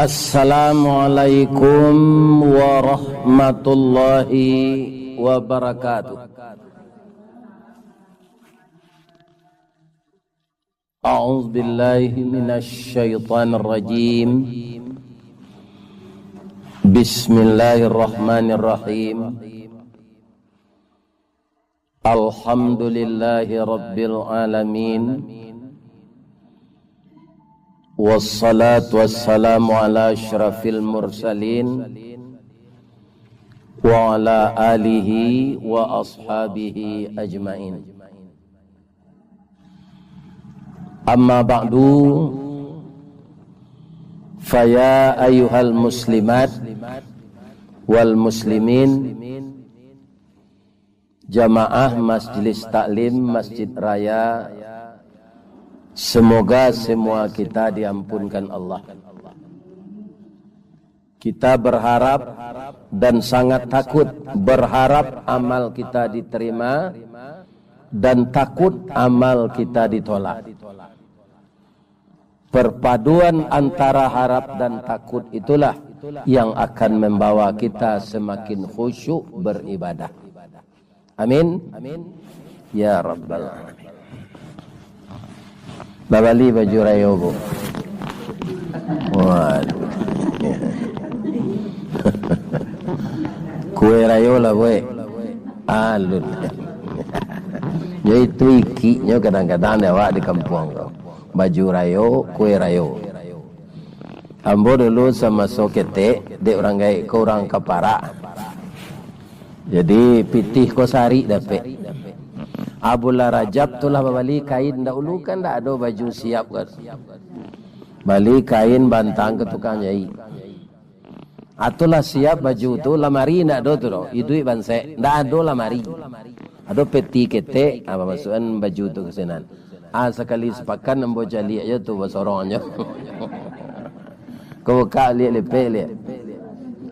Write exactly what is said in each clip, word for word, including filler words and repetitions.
Assalamualaikum warahmatullahi wabarakatuh. A'udzubillahi minasyaitonirrajim. Bismillahirrahmanirrahim. Alhamdulillahi rabbil alamin. Wassalatu wassalamu ala asyrafil mursalin wa ala alihi wa ashabihi ajmain. Amma ba'du, faya ayyuhal muslimat wal muslimin, jamaah Majelis Taklim Masjid Raya, semoga semua kita diampunkan Allah. Kita berharap dan sangat takut, berharap amal kita diterima, dan takut amal kita ditolak. Perpaduan antara harap dan takut itulah yang akan membawa kita semakin khusyuk beribadah. Amin. Ya Rabbal Alamin. Babali baju rayo, Bu. Waduh. Kue rayo lah, Bu. Alun. Yo, itu ikiknyo kadang-kadang di awak di kampuang ko. Baju rayo, kue rayo. Ambo dulu samaso ketek, dek urang gaek ko urang kaparak. Jadi, pitih ko sarik dapek. Abulah Rajab tu lah babali kain, dahulu kan ndak ado baju siap kan. Bali kain bantang ka tukang jaik. Atulah siap baju tu, lamari ndak ado tu doh, iduik bansek, ndak ado lamari. Ado peti ketek, ah, masuakan baju tu ka sinan. Ah, sakali sapakan ambo caliak jo tu basorong jo. Ko buka liak lepek liak.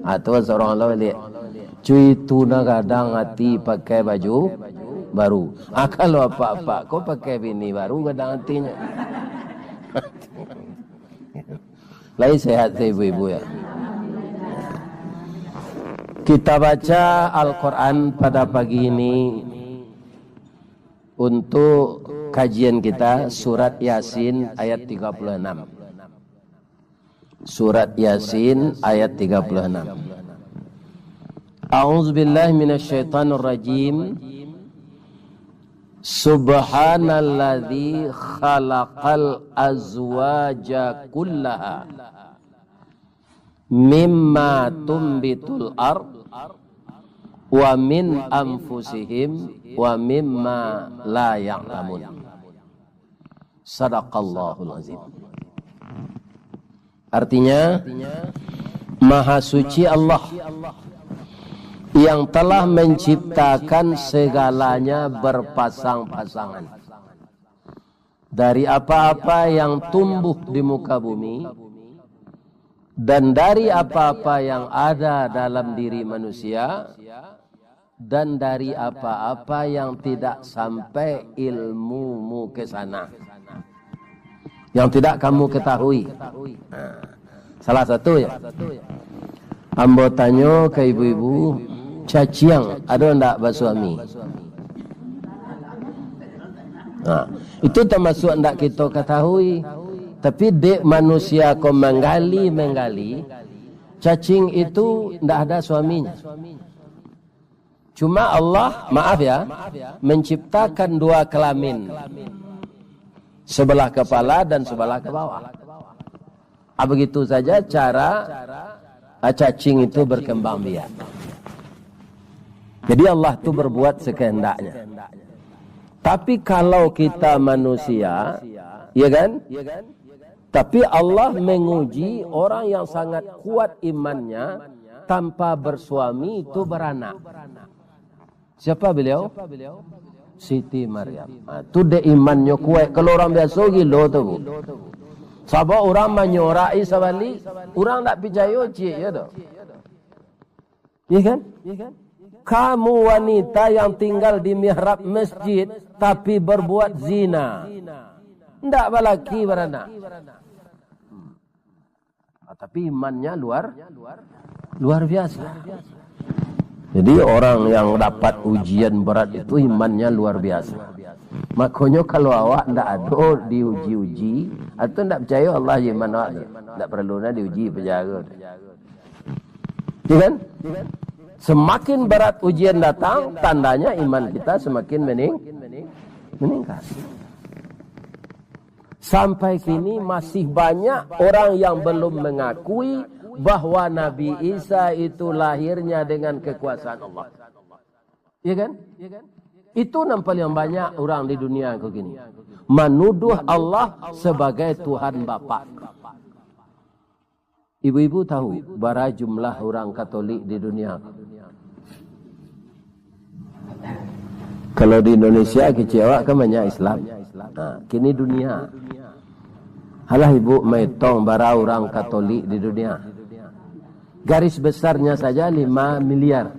Ah, tu basorong lo liak. Cuy tu nah gadang ati pakai baju baru. Ah, kalau apak-apak ko pakai bini baru gadang atinyo. Lai sehat se ibu-ibu ya. Kita baca Al-Quran pada pagi ini untuk kajian kita surat Yasin ayat tiga puluh enam. Surat Yasin ayat tiga puluh enam. A'udzubillahi minasyaitonirrajim. Subhanalladzi khalaqal azwaja kullaha mimma tumbitul ard wa min anfusihim wa mimma la ya'lamun. Sadaqallahul azim. Artinya, Maha Suci Allah yang telah menciptakan segalanya berpasang-pasangan. Dari apa-apa yang tumbuh di muka bumi, dan dari apa-apa yang ada dalam diri manusia, dan dari apa-apa yang tidak sampai ilmumu ke sana, yang tidak kamu ketahui. Nah, salah satu ya. Ambo tanyo ka ibu-ibu, caciang ado ndak basuami? Nah, itu tamasuak ndak kito katahui. Tapi dek manusia ko manggali-manggali, cacing itu ndak ada suaminya. Cuma Allah, maaf ya, menciptakan dua kelamin. Sebelah kepala dan sebelah ke bawah. Ah, begitu saja cara, ah, cacing itu berkembang biak. Jadi Allah tu berbuat sekehendaknya. Tapi kalau kita manusia, ya kan? Tapi Allah menguji orang yang sangat kuat imannya, tanpa bersuami itu beranak. Siapa beliau? Siti Maryam. Ha, tu dek imannyo kuaik. Kalau urang biaso gilo tu, Bu. Sabab urang manyorak-i sabalik, urang ndak picayo ciek, ya tu. Iya kan? Kamu wanita yang tinggal di mihrab masjid, tapi berbuat zina. Ndak balaki baranak. Tapi imannya luar luar biasa. Jadi orang yang dapat ujian berat itu imannya luar biasa. Makonyo kalau awak ndak ado diuji-uji, atau ndak picayo Allah jo iman awak tu, ndak paralu nah diuji, pajago. Ya kan? Semakin berat ujian datang, tandanya iman kita semakin mening-, meningkat. Sampai kini masih banyak orang yang belum mengakui bahwa Nabi Isa itu lahirnya dengan kekuasaan Allah. Ya kan? Itu nan paling banyak orang di dunia ko kini. Manuduh Allah sebagai Tuhan Bapa. Ibu-ibu tahu bara jumlah urang Katolik di dunia? Kalau di Indonesia, kecek awak kan banyak Islam. Ha, kini dunia. Alah ibu maetong bara urang Katolik di dunia. Garis besarnya saja lima miliar.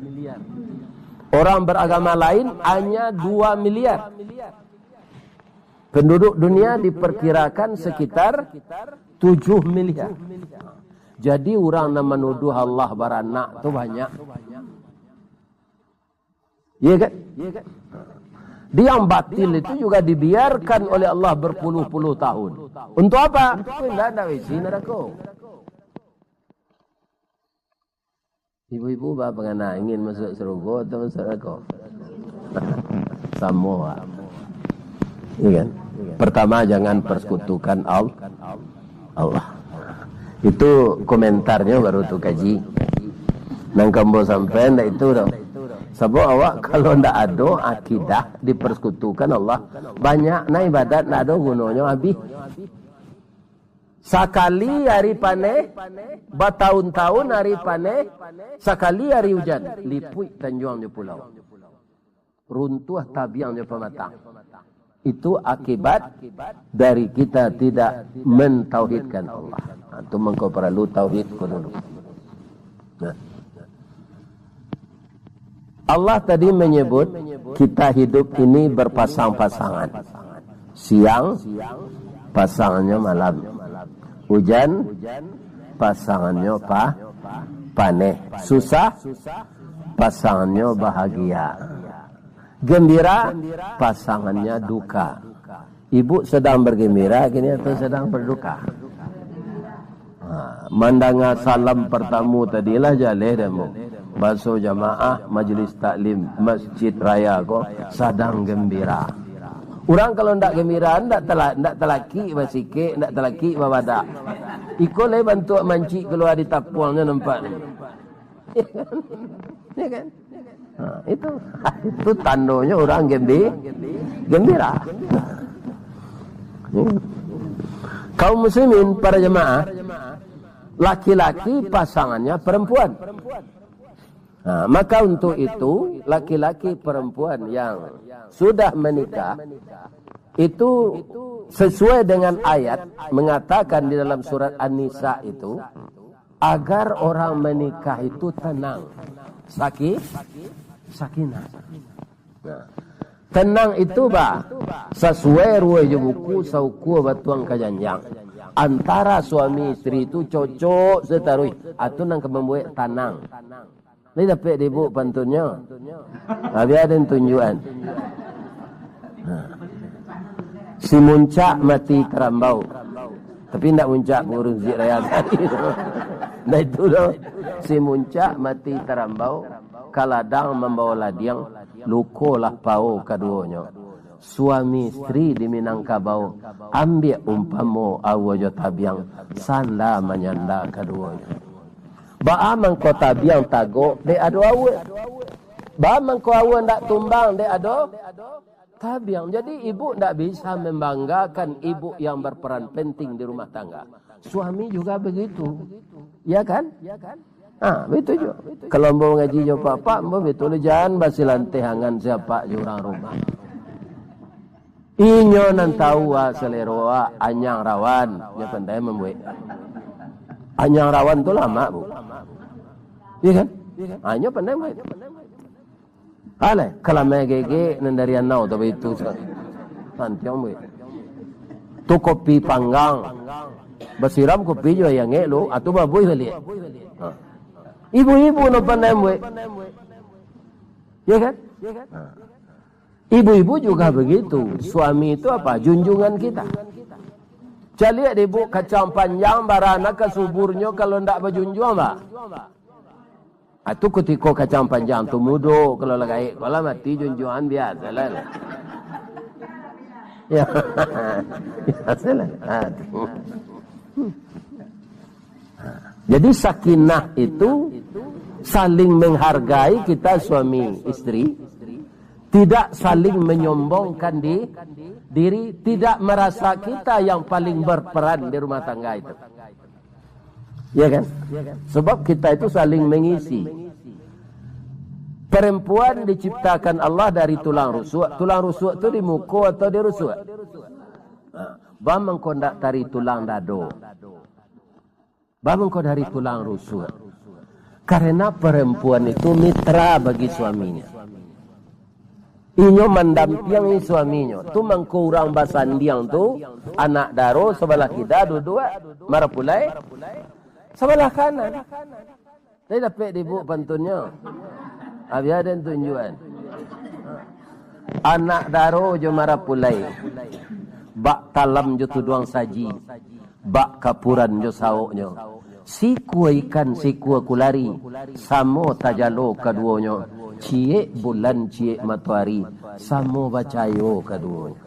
Orang beragama lain hanya dua miliar. Penduduk dunia diperkirakan sekitar tujuh miliar. Jadi urang nan manuduh Allah baranak tu banyak. Iya kan? Yang batil itu juga dibiarkan oleh Allah berpuluh-puluh tahun. Untuk apa? Untuk indak, indak isi neraka. Ibu-ibu ba pangana, ingin masuk surga atau masuk neraka? Samo, Pak. Iya kan? Pertama, jangan persekutukan Al-, Allah. Itu komentarnyo baru tu kaji. Nan ka ambo sampaian ndak itu doh. Sabab awak kalau ndak ado akidah dipersekutukan Allah, banyak na ibadat ndak ado gunonyo, habih. Sakali ari paneh, batahun-tahun ari paneh, sakali ari ujan, lipuik tanjuang jo pulau. Runtuah tabiang jo pamatang. Itu akibat dari kita tidak mentauhidkan Allah. Ha, tu mangko paralu tauhid ko dulu. Nah. Allah tadi menyebut kita hidup ini berpasang-pasangan. Siang, pasangannyo malam. Ujan, pasangannyo pa-, paneh. Susah, pasangannyo bahagia. Gembira, pasangannya duka. Ibu sedang bergembira kini atau sedang berduka? Ha, mandanga salam pertama tadi lah jaleh deh, Bu. Baso jamaah majlis taklim Masjid Raya ko sadang gembira. Urang kalau ndak gembira, ndak tela-, ndak talakik basikek, ndak talakik babadak. Iko lai bantuak mancik kalua di tapuangnyo nampak ni. Ya kan? Ha, itu, itu tandonyo urang gembi-, gembira. Kaum muslimin, para jemaah, laki-laki pasangannya perempuan. Ha, maka untuk itu, laki-laki perempuan yang sudah menikah, itu sesuai dengan ayat mengatakan di dalam surat An-Nisa itu, agar orang menikah itu tenang. Saki-, sakinah. Nah, tenang itu, ba, sasuai ruweh jo buku, saukua batuang ka janjang. Antara suami isteri tu cocok sataruih, atu nan ka mambuek tanang. Ni dapek di ibu pantunnyo? Ha, bia den tunjuakan. Ha. Si muncak mati tarambau. Tapi ndak muncak pangurus Masjid Raya tadi. Ndak itu doh. Si muncak mati tarambau, ka ladang mambawa ladiang, lukolah pao kaduonyo. Suami isteri di Minangkabau, ambiak umpamo aua jo tabiang, sanda manyanda kaduonyo. Baa mangko tabiang tagok dek ado aua? Baa mangko aua ndak tumbang dek ado tabiang? Jadi, ibu ndak bisa membanggakan ibu yang berperan penting di rumah tangga. Suami juga begitu. Ya kan? Ha, begitu juga. Kalau ambo ngaji jo apak-apak, ambo betul jan basilanteh angan si apak jo urang rumah. Inyo nan tahu, ah, selero, ah, anyang rawan, nyo pandai mambuek. Anyang rawan tu lamak, Bu. Iya kan? Ah, nyo pandai mambuek. Alah, kalamai gegek nan dari anau tu baitu. Santiang, Bu. Tu kopi panggang. Basiram kopi jo aia angek lo, atu babuih baliak. Ha. Ibu-ibu nan pandai buek. Ya kan? Ha. Ibu-ibu juga begitu. Suami itu apa? Junjungan kita. Caliak deh, Bu, kacang panjang bara nan ka suburnyo kalau ndak bajunjuang, bah. Ah, tu kutiko kacang panjang tu mudo, kalau lah gaek, kalau lah mati junjuangan, biasalah. Ya. Biasalah. Ah, tu. Jadi sakinah itu saling menghargai kita suami istri, tidak saling menyombongkan di diri, tidak merasa kita yang paling berperan di rumah tangga itu. Ya kan? Sebab kita itu saling mengisi. Perempuan diciptakan Allah dari tulang rusuk. Tulang rusuk tu di muko atau di rusuk? Ha, baa mangko ndak tari tulang dado? Baa mangko dari tulang rusuk? Karena perempuan itu mitra bagi suaminya. Inyo mandampiangi suaminyo. Tu mangko urang basandiang tu, anak daro sabalah kida duduak, marapulai sabalah kanan. Lai dapek dibuk pantunnyo? Abih aden tunjuan. Anak daro jo marapulai, bak talam jo tuduang saji, bak kapuran jo saoknyo. Sikua ikan, sikua kulari, samo tajalo kaduonyo. Ciek bulan, ciek matoari, samo bacayo kaduonyo.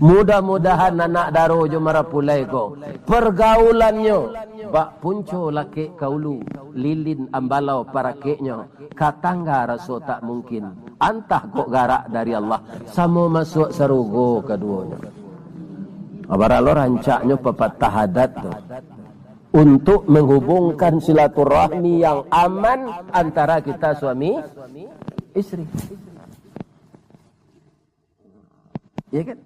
Mudah-mudahan anak daro jo marapulai ko, pergaulannyo bak punco lakek ka ulu, lilin ambalau parakeknyo, ka tangga raso tak mungkin, antah kok garak dari Allah, samo masuak sarugo kaduonyo. Abaralo rancaknyo papatah adat tu, untuk menghubungkan silaturahmi yang aman antara kita suami istri. Ya kan?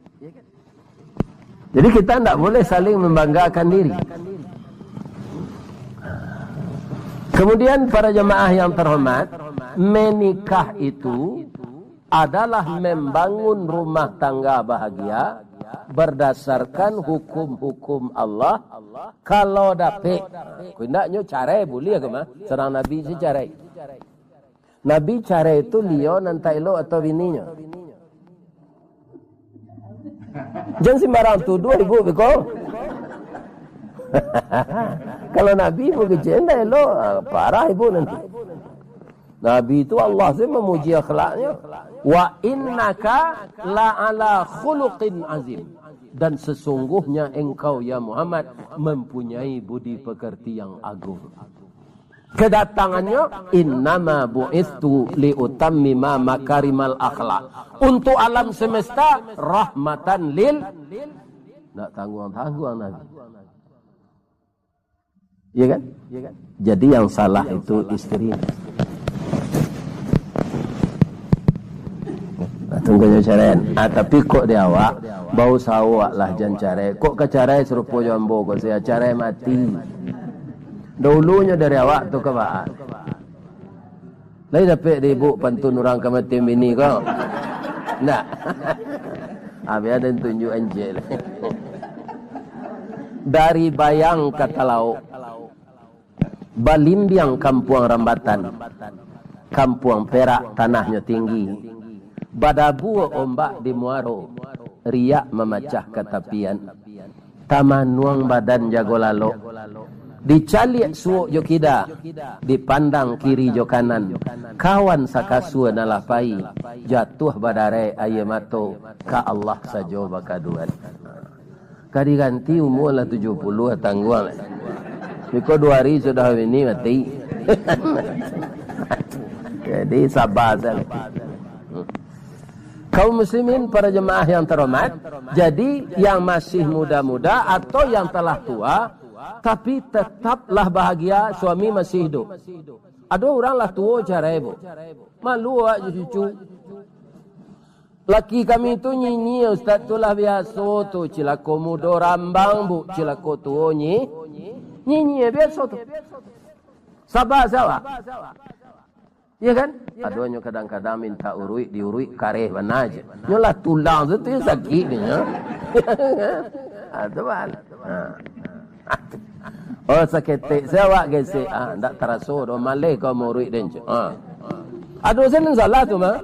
Jadi kita ndak boleh saling membanggakan diri. Kemudian para jemaah yang terhormat, menikah itu adalah membangun rumah tangga bahagia berdasarkan hukum-hukum Allah. Kalau dapek, kok indaknyo carai buliah ko mah, surang Nabi se carai. Nabi carai tu liau nan tak elok atau bininyo? Jan sembarang tuduah ibu beko. Kalau Nabi ibu kecek ndak elok, ah, parah ibu nanti. Nabi tu Allah se memuji akhlaknyo. "Wa innaka la ala khuluqin azim." Dan sesungguhnya engkau, ya Muhammad, mempunyai budi pekerti yang agung. Kedatangannyo, "Innama bu'istu liutammima makarimal akhlak." Untuk alam semesta, rahmatan lil, ndak tangguang-tangguang Nabi. Iya kan? Jadi yang salah itu isteri. Nah, tunggu nyo carai. Ah, tapi kok di awak, bausaho awak lah jan carai. Kok ka carai sarupo jo ambo ko, sia carai mati. Dahulunyo dari awak tu ka baa? Lai dapek di ibu pantun urang ka mati bini ko? Ndak. Abih aden tunjuak anjek. Dari Bayang ka Talaok. Balimbiang Kampuang Rambatan, Kampuang Perak tanahnyo tinggi, badabua ombak di muaro, riak mamacah ka tapian. Tamanuang badan jago lalok, dicaliak suok jo kida, dipandang kiri jo kanan, kawan sakasua nan lah pai, jatuah badarek aia mato, ka Allah sajo bakaduan. Ka diganti umua lah tujuah puluah, tangguang lah. Biko duo hari sudah bini mati. Jadi, saba sajo. Kaum muslimin, para jemaah yang terhormat, jadi yang masih muda-muda atau yang telah tua, tapi tetaplah bahagia, suami masih hidup. Ado urang lah tuo carai, Bu. Malu awak jo cucu. Laki kami tu nyinyia, Ustaz, tu lah biaso tu, cilako mudo rambang, Bu, cilako tuo nyi-, nyinyia biaso tu. Saba sajo. Iya kan? Adonyo kadang-kadang minta uruik, diuruik kareh bana se. Nyo lah tulang tu, tu sakik nyo. Ah, tu bal. Ha. Oh, saketek se awak gesek. Ah, ndak taraso doh, maleh kau muruik den, cek. Ha. Ado sen salah tu mah.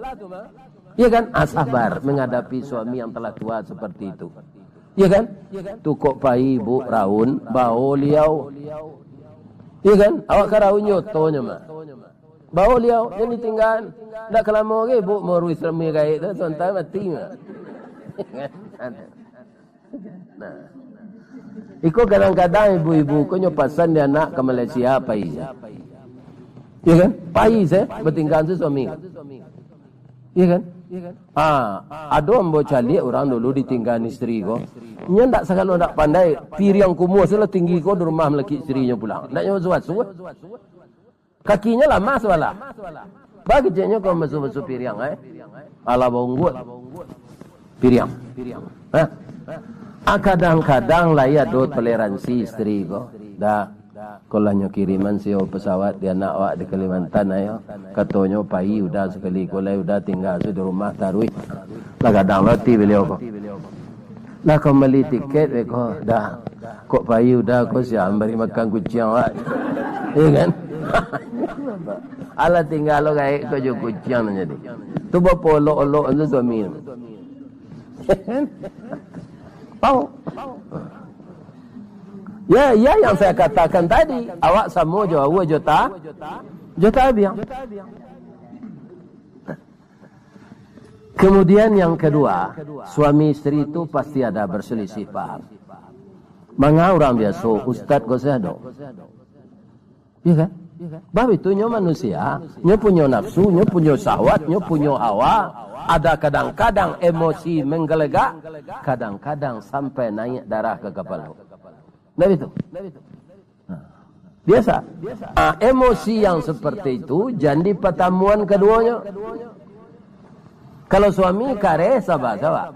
Iya kan? Ah, sabar menghadapi suami yang telah tua seperti itu. Iya kan? Tu kok pai ibu raun, bao liau. Iya kan? Awak ka raun nyotonyo mah. Bao liau, jan ditinggaan. Ndak ka lamo ge ibu mauruih suami gaek tu, sontai mati mah. Nah. Iko kadang-kadang ibu-ibu ko nyo pasan di anak ka Malaysia, pai se. Iya kan? Pai se, batinggaan se suami. Iya kan? Ah, ado ambo caliak urang dulu ditinggaan isteri ko. Nyo ndak sagalo ndak pandai, piriang kumuah se lah tinggi ko di rumah malakik isterinyo pulang. Ndak nyo basuah-basuah. Kakinyo lamah sabalah. Bagijeknyo ko basuah-basuah piriang, eh. Alah baungguak piriang. Hah? Ah, kadang-kadang lai ado toleransi isteri ko. Dah, ko lah nyo kiriman sio pesawat di anak awak di Kalimantan, ayo. Katonyo pai Uda sakali ko lai, Uda tingga se di rumah taruih. Lah gadang lo ati baliau ko. Lah kau bali tiket beko, dah. Kok pai Uda ko siang bari makan kuciang awak. Iya kan? Alah tingga lo gaek ko jo kuciang nan jadi. Tu bapolok-olok tu suami. Tahu? Ya, ya yang saya katakan tadi, awak samo jo aua jo ta-, jo tabiang. Kemudian yang kedua, suami isteri tu pasti ada berselisih paham. Manga urang biaso, ustaz ko se ado. Iya kan? Bab itu nyo manusia, nyo punyo nafsu, nyo punyo syahwat, nyo punyo hawa. Ada kadang-kadang emosi menggelegak, kadang-kadang sampai naik darah ke kepala. Ndak itu? Nah, biasa. Ah, emosi yang seperti itu jadi pertemuan keduanya. Kalau suami kareh, sabar-sabar.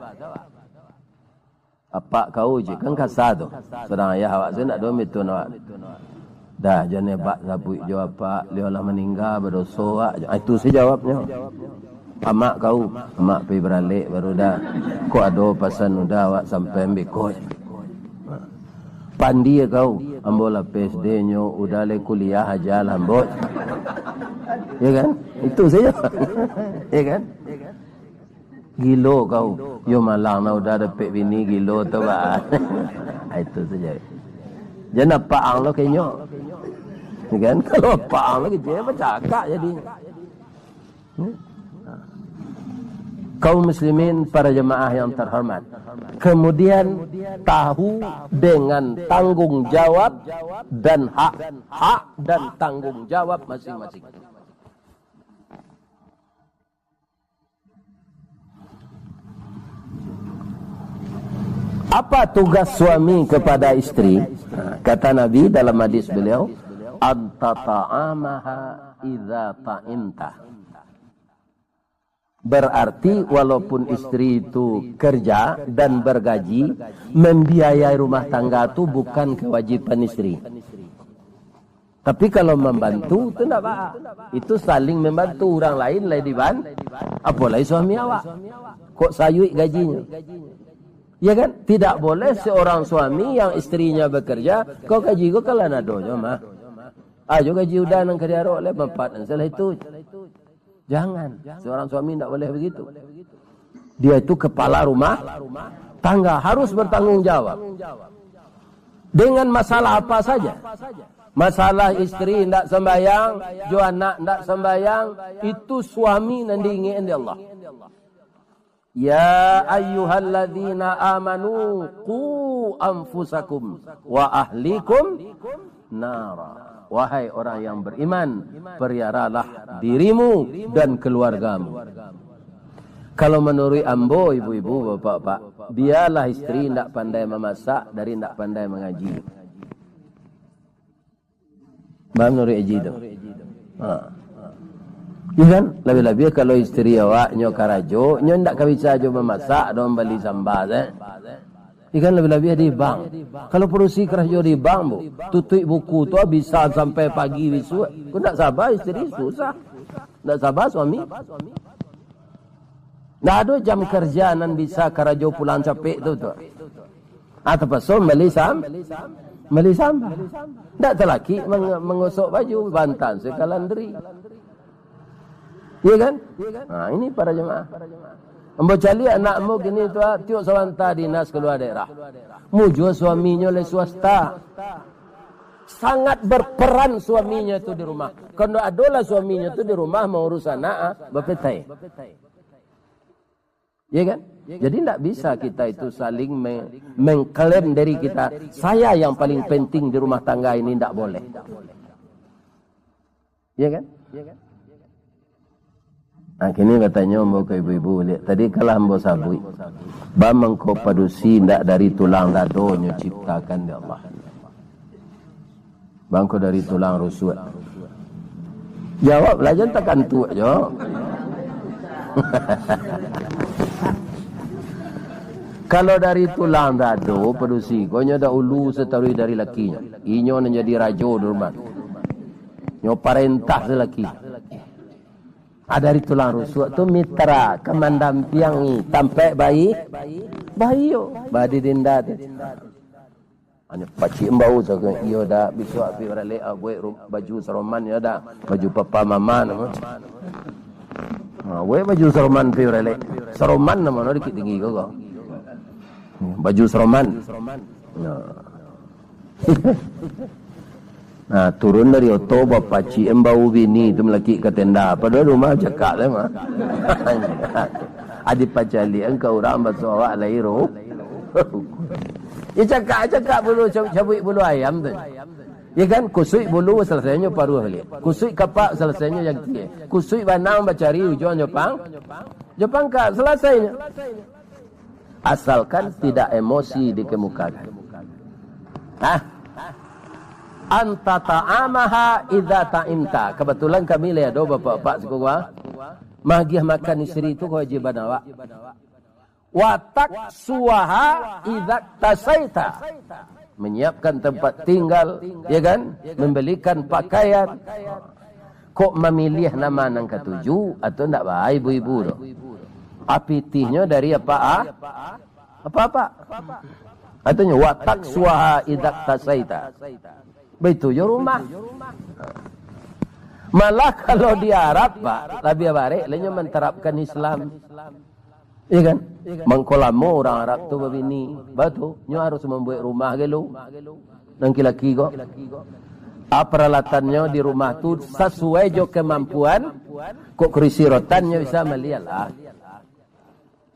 Apak kau je kan kasa tu. Sadang ayah awak tu nak doa mitun awak. Dah, jan ebak sabuik jo apak, liau lah maningga, badoso awak. Ah, itu saja jawabnyo. Amak kau, amak pai baralek baru dah. Kok ado pasan Uda awak sampai ambiko. Pandai kau, ambo lah P S D nyo, Uda lai kuliah aja lah ambo. Ya kan? Itu saja. Ya kan? Gilo kau. Yo malang nah Uda dapek bini gilo tu, bah. Ah, itu saja. Jan apak ang lo kenyo. Ya kan? Kalau apak ang lo kenyo, bacakak jadi. Hmm? Kaum muslimin, para jemaah yang terhormat. Kemudian tahu dengan tanggung jawab dan hak, hak dan tanggung jawab masing-masing. Apa tugas suami kepada isteri? Kata Nabi dalam hadis beliau, "Antata'amaha idza ta'imta." Berarti walaupun isteri itu kerja dan bergaji, membiayai rumah tangga tu bukan kewajiban isteri. Tapi kalau membantu, tu ndak baa. Itu saling membantu, urang lain lai diban-, apolai suami awak. Kok sayuik gajinyo. Ya kan? Tidak boleh seorang suami yang istrinya bekerja, kau gaji ko kalan adonyo mah. Ajo gaji Uda nan ka diarok lai, manfaat nan salah itu. Jangan. Seorang suami ndak boleh begitu. Dia itu kepala rumah tangga, harus bertanggung jawab. Dengan masalah apa saja. Masalah isteri ndak sembayang, jo anak ndak sembayang, itu suami nan diingek dek Allah. "Ya ayyuhalladzina amanu, qu anfusakum wa ahlikum nara." Wahai orang yang beriman, peliharalah dirimu dan keluargamu. Kalau menurut ambo, ibu-ibu, bapak-bapak, biarlah isteri ndak pandai memasak dari ndak pandai mengaji. Bah, menurut Haji tu. Ha. Iya kan? Labiah-labiah kalau isteri awak nyo karajo, nyo ndak ka bisa jo mamasak, atau mambali samba, eh. Iya kan, labiah-labiah di bank. Kalau padusi karajo di bank, Bu, tutuik buku tu bisa sampai pagi bisuak. Kok ndak sabar isteri, susah. Ndak sabar suami. Ndak ado jam kerja nan bisa karajo pulang capek tu, tu. Ah, tapaso mambali sam-, mambali sambah. Ndak talakik mang-, manggosok baju, bantan se ka landri. Iya kan? Nah, ini para jemaah. Ambo caliak anak ambo kini tu, ah, tiok sabanta dinas kalua daerah. Mujua suaminyo lai swasta. Sangat berperan suaminyo tu di rumah. Kalau adolah suaminyo tu di rumah maurus anak, ah, bapetai. Ya kan? Jadi ndak bisa kita itu saling me-, mengklaim diri kita, "Saya yang paling penting di rumah tangga ini," ndak boleh. Ya kan? Nah, kini batanyo ambo ka ibu-ibu liak. Tadi kalah ambo sabuik. Baa mangko padusi ndak dari tulang dadonyo ciptakan dek Allah. Bangko dari tulang rusuak. Jawablah, jan takantuak jo. Kalau dari tulang dado, padusi ko nyo dahulu sataruih dari lakinyo. Inyo nan jadi rajo di rumah. Nyo parentah se laki. Ah, dari tulang rusuak tu mitra ka mandampiangi tampek bayi, bayi yo, badi dinda tu. Hanyo pacik ambau sajo, iyo dak, bisuak api baralek, ah, buek ru-, baju saroman, iyo dak, baju papa mama namo. Ha, buek baju saroman api baralek. Saroman namo no Bukittinggi ko, ko. Baju saroman. Nah. Nah, turun dari oto, bapacik ambau bini tu malakik ka tenda. Padahal rumah cakak tu mah. Adi pacaliak ka urang baso awak lai ro. Ya cakak, cakak bulu, cab-, cabuik bulu ayam tu. Ya kan, kusuik bulu selesainyo paruah baliak. Kusuik kapak selesainyo jangkie. Kusuik banang bacari ujuang jo pang-, jo pangka, selesainyo. Asalkan tidak emosi dikemukakan. Hah? Anta ta'amaha idza ta'imta. Kebetulan kami lai ado bapak-bapak siko, ah. Magiah makan isteri tu kewajiban awak. Wa taksuha idza tasaita. Menyiapkan tempat tinggal, ya kan? Membelikan pakaian. Kok mamiliah nama nan katuju, atau ndak baa ibu-ibu tu? Apitihnyo dari apa, ah? Apa-apa. Katonyo, "Wa taksuha idza tasaita." Baitu jo rumah. Malah kalau di Arab, Pak, labiah barek lah nyo mantarapkan Islam. Iya kan? Mangko lamo urang Arab tu babini. Batua, nyo harus mambuek rumah gelo. Nan laki-laki ko. Ah, paralatannyo di rumah tu sasuai jo kamampuan, kok kurisi rotan nyo bisa malialah.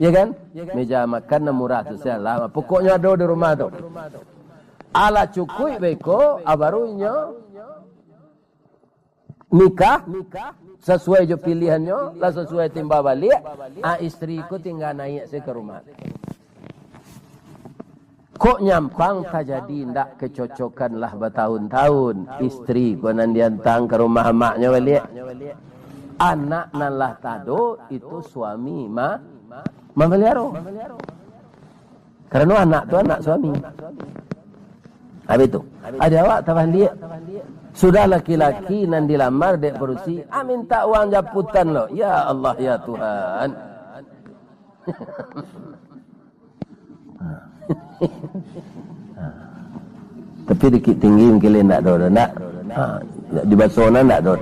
Iya kan? Meja makan nan murah tu sajolah. Pokoknyo ado di rumah tu. Alah cukuik beko, ah, baru inyo nikah, sasuai jo pilihannyo, lah sasuai timbal baliak, ah, isteri ko tingga naiak se ka rumah. Kok nyampang tajadi ndak kecocokan lah batahun-tahun, isteri ko nan diantang ka rumah amaknyo baliak. Anak nan lah tado, itu suami ma-, mamaliaro. Karano anak tu anak suami. Habis tu, adi awak tabaliak. Sudah laki-laki nan dilamar dek padusi, ah, minta uang japutan lo. Ya Allah, ya Tuhan. Tapi Bukittinggi mungkin ndak ado, ndak? Ha, di Basona ndak ado.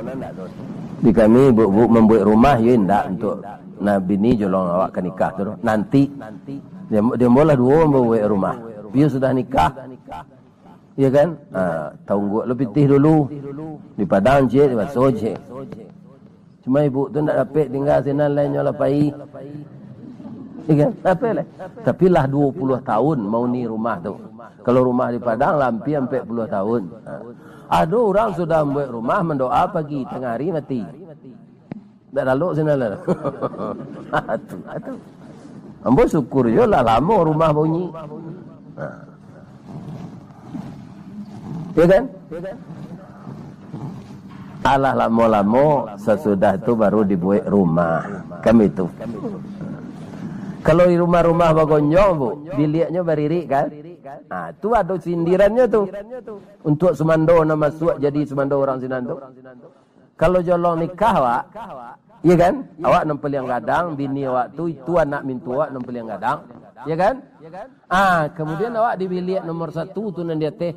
Di kami, bu, bu, mambuek rumah, yo indak untuak nah bini jolong awak ka nikah tu doh. Nanti. Dia, dia maulah duo mambuek rumah. Pius sudah nikah. Iya kan? Ha, tunggu lo pitih dulu. Di Padang ciek, di Baso ciek. Cuma ibu tu ndak dapek tingga sinan, lainnyo lah pai. Iya kan? Dapek lai. Tapi lah duo puluah tahun mauni rumah tu. Kalau rumah di Padang lah ampia ampek puluah tahun. Ha. Ado urang sudah mambuek rumah, mandoa pagi, tangah ari mati. Ndak lalok sinan lah. Tu, tu. Ambo syukur jo lah lamo rumah bunyi. Ha. Ya kan? Alah lamo-lamo, sasudah tu baru dibuek rumah. Kan itu. Kalau di rumah-rumah bagonjong, Bu, biliaknyo baririk kan? Ha, tu ado sindirannyo tu. Untuak sumando nan masuak jadi sumando urang sinan tu. Kalau jolong nikah awak, iya kan? Awak nan paliang gadang, bini awak tu, itu anak mintuo awak nan paliang gadang. Ya kan? Ah, kemudian awak di biliak nomor satu tu nan di ateh.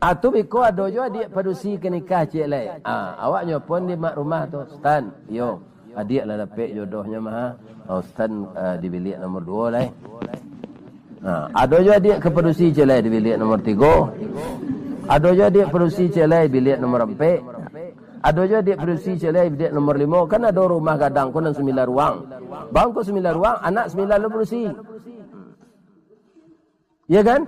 Ah, tu biko ado jo adiak padusi ka nikah ciek lai. Ah, awak nyo pun di mak rumah tu, "Stan, yo, adiak lah dapek jodohnyo mah. Ah, Stan, ah, di biliak nomor duo lai." Ah, ado jo adiak ka padusi ciek lai di biliak nomor tigo. Ado jo adiak padusi ciek lai biliak nomor ampek. Ado jo adiak padusi ciek lai biliak nomor limo. Kan ado rumah gadang ko nan sambilan ruang. Bang ko sambilan ruang, anak sambilan lo padusi. Ya kan?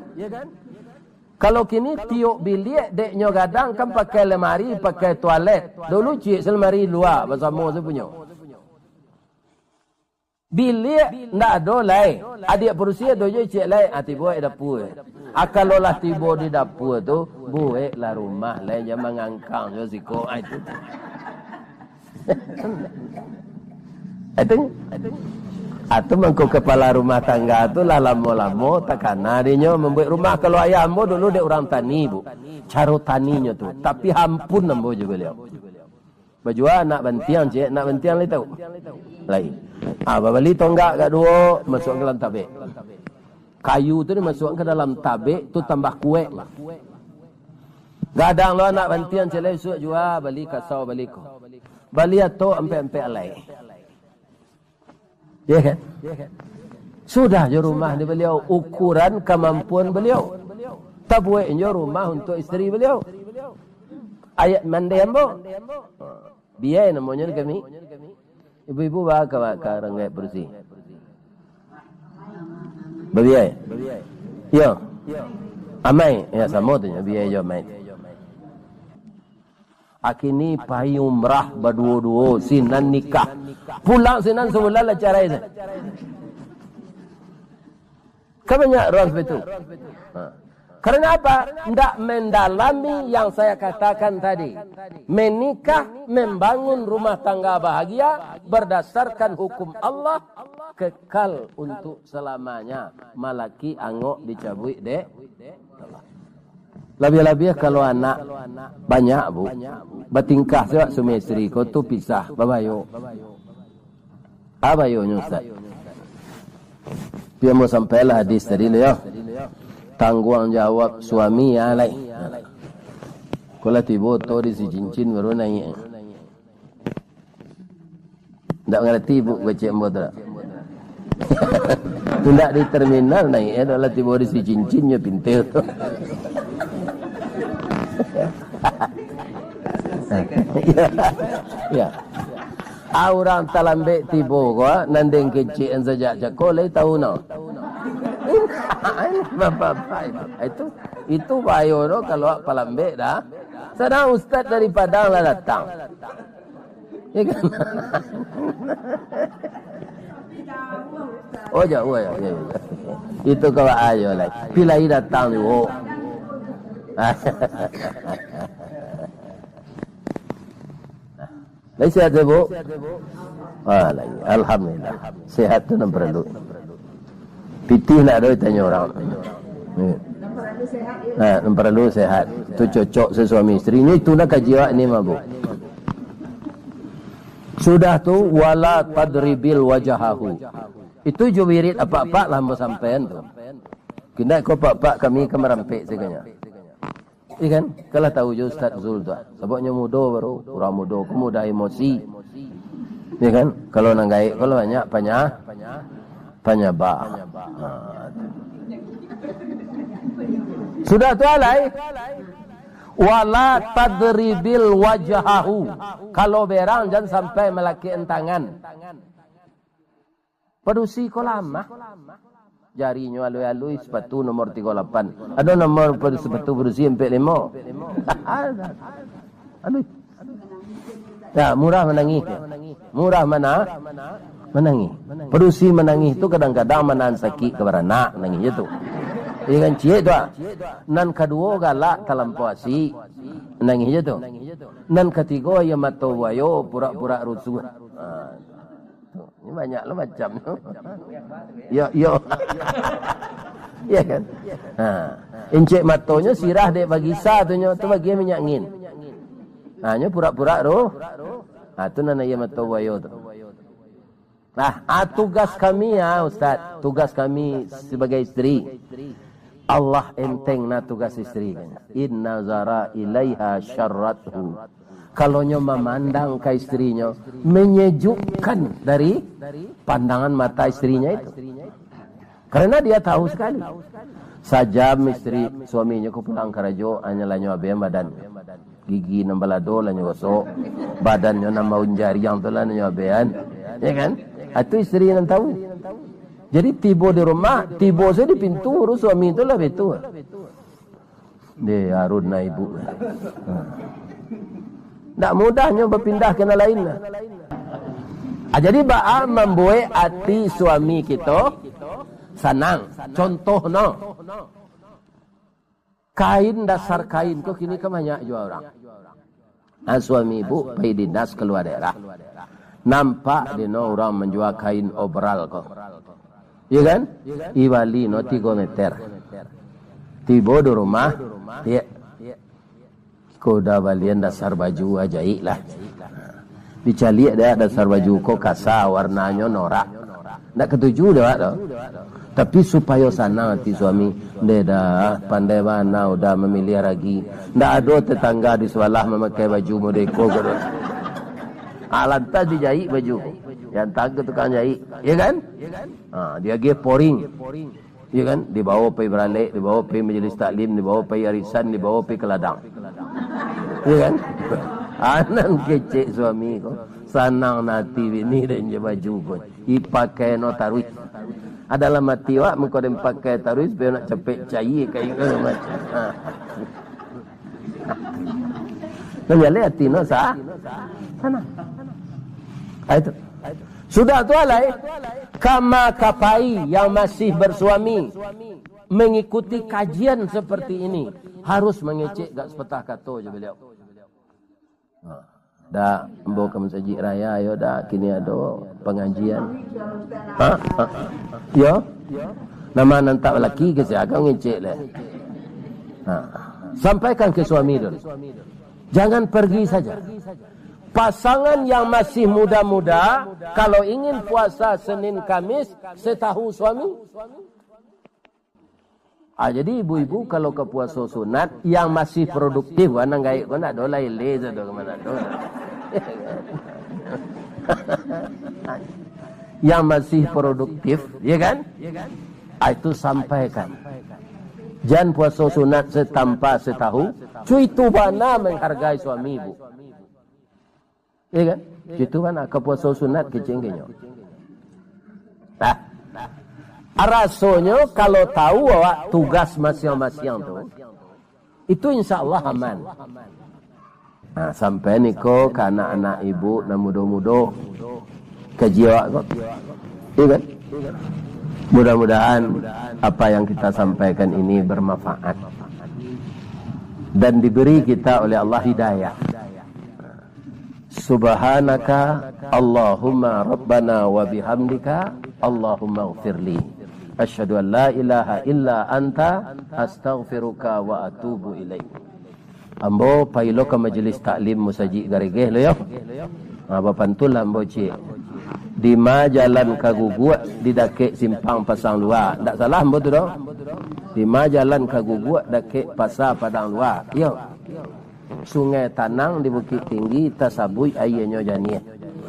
Kalau kini tiok biliak dek nyo gadang kan pakai lemari, pakai tualet. Dulu ciek se lemari lua basamo se punyo. Biliak ndak ado lai. Adiak padusi ado jo ciek lai. Ah, tibo di dapua. Ah, kalau lah tibo di dapua tu, bueklah rumah lai, jan mangangkang jo siko. Ah, itu. Itu. Atau mangko kepala rumah tangga tu lah lamo-lamo takana dinyo mambuek rumah. Kalau ayah ambo dulu dek urang tani, Bu. Caro taninyo tu. Tapi hampun ambo jo baliau. Bajua anak bantiang, ciek. Anak bantiang lai tahu? Lai. Ah, babali tonggak ka duo, masuak ka dalam tabek. Kayu tu dimasuak ka dalam tabek tu tambah kuek. Gadang lo anak bantiang ciek lai, suak jua bali kasau bali ko. Bali atok ampek-ampek alai. Ya kan? Sudah jo rumah di baliau, ukuran kamampuan baliau. Tabuek jo rumah untuk isteri baliau. Ayah mandeh ambo. Biai namonyo di kami. Ibu-ibu ba ka, ba ka ranggaik padusi. Babiai. Yo. Amai, ya samo tu nyo, biai jo amai. Akini pai umrah baduo-duo, sinan nikah. Pulang sinan sabulan lah carai se. Kan banyak urang seperti itu. Ha. Karena apa? Ndak mendalami yang saya katakan tadi. Menikah, membangun rumah tangga bahagia berdasarkan hukum Allah, kekal untuk selamanya. Malaki angok dicabuik dek Allah. Labiah-labiah kalau anak banyak, Bu. Batingkah se wak suami isteri ko tu pisah, babayo. Abayonyo, Ustaz. Tapi ambo sampailah hadis tadi lo, yo. Tangguang jawab suami, ya, lai. Ko lah tibo oto di si cincin baru naiak. Ndak mangarati, Bu, kecek ambo tu dak? Indak di terminal naiak, eh, dah lah tibo di si cincin, nyo pintu tu. Ya. Ya. Ah, urang talambek tibo ko, nan den kecek an sajak cako, lai tahu no. Bapak-bapak itu, itu bayo no kalau palambek dah. Sadang ustaz dari Padang lah datang. Ya kan? Oh, jauh ya, ya, ya. Itu kalau ayo lah. Pilai datang juga. Lai sehat, Bu? Ah, lai. Alhamdulillah. Sehat tu nan paralu. Pitih nak ado ditanyo urang. Ya. Nah, nan paralu sehat. Tu cocok se suami isteri. Ni tu nak kaji awak ni mah, Bu. Sudah tu, wala tadribil wajahahu. Itu jo wirid apak-apak lah ambo sampaian tu. Kini ko apak-apak kami ka marampek saganyo. Iya kan? Kalah tahu jo Ustaz Zul tu, ah. Sababnyo mudo baru, urang mudo ko mudah emosi. Iya kan? Kalau nan gaek ko lah banyak panya-, panyaba. Ha, tu. Sudah tu alai. Wala tadribil wajahahu. Kalau berang jan sampai malakek tangan. Padusi ko lamah. Jarinyo alui-alui, sepatu nomor tigo lapan. Ado nomor padu-, sepatu padusi ampek limo. Alui. Ya, murah manangih. Murah mana? Manangih. Padusi manangih tu kadang-kadang manahan sakik ka baranak, nangih je tu. Iya kan, ciek tu, ah. Nan kaduo galak talampau asik, nangih je tu. Nan katigo aia mato buayo, purak-purak rusuah. Ha. Tu, ni banyak lo macam tu. Yo, yo. Ya kan? Ha. Incek matonyo sirah dek bagisa tu nyo, tu bagian minyak angin. Ha, nyo purak-purak roh. Ha, tu nan aia mato buayo tu. Nah, ah, tugas kami, ah, Ustaz, tugas kami sabagai isteri. Allah enteng nah tugas isteri, kan. In nazara ilaiha syarrathu. Kalau nyo mamandang ka isterinyo, menyejukkan dari pandangan mata isterinyo itu. Karena dia tahu sekali. Sajam isteri suaminyo ko pulang karajo, hanyo lah nyo abehan badan. Gigi nan balado lah nyo gosok, badannyo nan baunjariang tu lah nyo abehan. Ya kan? Itu isteri nan tahu. Jadi tibo di rumah, tibo sajo di pintu, urus suami tu lah betul. Deh, Harun na ibu. Ha. Ndak mudah nyo bapindah ka nan lain lah. Ah, jadi baa mambuek ati suami kito sanang. Contoh no. Kain, dasar kain ko kini kan banyak jua urang. Nah, suami ibu pai dinas kalua daerah. Nampak di no urang manjua kain obral ko. Iyo kan? Ibali no tigo meter. Tibo di rumah, tiek. Ko udah balian dasar baju, ah, jaik lah. Dicaliak dek awak dasar baju ko kasa, warnanyo norak. Ndak katuju dek awak tu. Tapi supayo sanang ati suami, ndeh dah, pandai bana udah mamiliah ragi. Ndak ado tetangga di sabalah mamakai baju model iko ko doh. Ah, lantas dijaik baju ko. Diantar ka tukang jaik, ya kan? Ha, diagiah poring. Iyo kan? Dibawa pai baralek, dibawa pai majelis taklim, dibawa pai arisan, dibawa pai ka ladang. Iyo kan? Anan kecek suami ko, sanang na ati bini den jo baju ko. Dipakai no taruih. Adalah mati awak, mangko den pakai taruih, supayo nak capek cair kain ko macam. Ha. Manjaleh ati no sa-, sanang. Ah, itu. Sudah tu alai, kama kapai yang masih bersuami mengikuti kajian seperti ini, harus mangecek gak sepatah kato jo baliau. Ha. Dak, ambo ka masajik raya, yo dak, kini ado pangajian. Ha? Ha? Yo? Nama nan tak laki ke sia, kau ngecek leh. Ha. Sampaikan ke suami dulu. Jangan pergi saja. Pasangan yang masih muda-muda, kalau ingin puasa Senin Kamis, setahu suami. Ah, jadi ibu-ibu kalau ka puaso sunat, yang masih produktif, wah, nan gaek ko ndak ado lah, eleh sado ka mano tu. Yang masih produktif, ya kan? Ah, itu sampaikan. Jan puaso sunat se tanpa se tahu, cuitu bana menghargai suami ibu. Iya kan? Itu kan, ah, ka puaso sunat kecengkenyo. Nah, rasonyo kalau tahu awak tugas masiang-masiang tu, itu insya Allah aman. Nah, sampai niko ka anak-anak ibu nan mudo-mudo, kaji awak ko. Iya kan? Mudah-mudahan apa yang kita sampaikan ini bermanfaat dan diberi kita oleh Allah hidayah. Subhanaka Allahumma Rabbana wa bihamdika, Allahumma gfirli. Asyhadu an la ilaha illa anta, astaghfiruka wa atubu ilaik. Ambo pailo ka majelis taklim musajik Garegeh lo yo. Ha, bapantunlah ambo ciek. Dima jalan ka guguak di dakek simpang Pasang Lua. Ndak salah ambo tu doh. Dima jalan ka guguak dakek Pasa Padang Lua. Iyo. Sungai Tanang di Bukik Tinggi, tasabuik aianyo janiah.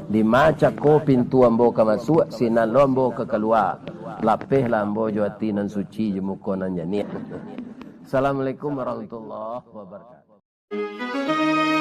Dima cako pintu ambo ka masuak, sinan lo ambo ka kalua. Lapehlah ambo jo ati nan suci, jo muko nan janiah. Assalamualaikum warahmatullahi wabarakatuh.